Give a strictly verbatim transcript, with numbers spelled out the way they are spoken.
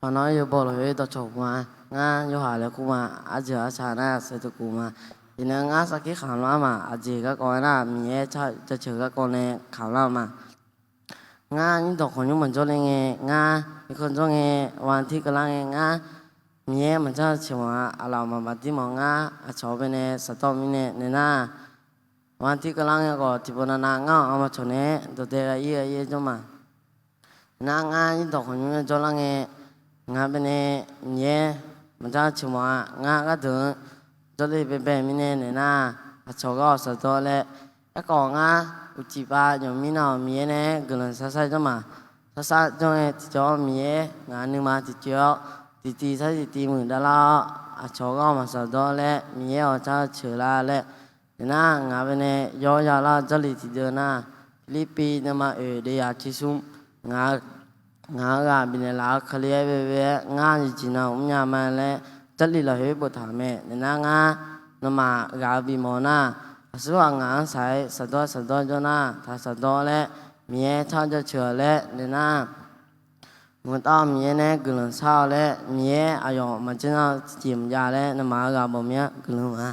Paqnan yawbaw lafkhoer dawqcawq ma. Ngar yawhaiq laer kur ma. Arjeuq arsaq nar saeqtaq kuf ma. Iqnan ngar sarkir khamq lar ma. Aqjeq garkawv nar Miqyaer tsaq jaceuq garkawv nae khamq lar ma. Ngar nyir dawq khawqnymr maqjawr le ngae, ngar irkanr jawr ngae, vantir keuvlar ngae, ngar Miqyaer maqjanr ceuq mawf-a. Aqlaf maqbaf dir mawf ngar aqcawq-eu baenae saqdawr mirnae naeq nar, vantir keuvlar ngae khawf tiqpov navnav ngar-awq aqma cawq naeq-aer dawqdae gha ir gha ir-aer jawr ma. Nar ngar nyir dawq khawqnymr jawrlar ngae, ngaq baenae Miqyaer maqjanr ceuq mawf-a. Ngar gharduq-anr jawrle baebae mirnae naeq nar, aqcawq ghar-awq saqdawr laer, aerkhawf ngar uqcif pav yawqmir nav-awq Miqyaer nae guiqlanq sarsar jawr ma. Sarsar jawr ngae tiqjawr Miqyaer ngaq nuima tiqcoeq-awr, tiqtiv sar tiqtiv muiq davlar-awr, aqcawq ghar-awq maqsaqdawr laer Miqyaer-awq tsar-eu ceuq lar laer, naeq nar ngaq baenae yawr yalar-eu Jarlif tiqdeuv nar, Pirlirpiv nuima oeq deuvyaq tsersmr, ngaq-eu ghaq bifnaeq laf-eu Kali-aer baebae-aer ngar jeqjeq nav mrnya ma laer Jarlif lafkhoer boftaq-euq mae. Naeq nar ngar nawmaf ghaq-eu bifmawf nar, aqsurghaq ngaq-anr saq-aer saqdawr saqdawr jawr nar, taq saqdawr laer Miqyaer tsar jaceuq-awq laer naeq nar, mqtav Miqyaer nae guiqlanq shar-awq laer, Miqyaer aqyawf maqjanr nar-eu tiqjeq maqjav laer nawmaf-eu ghaq bawqmyanr guiqlanq ma.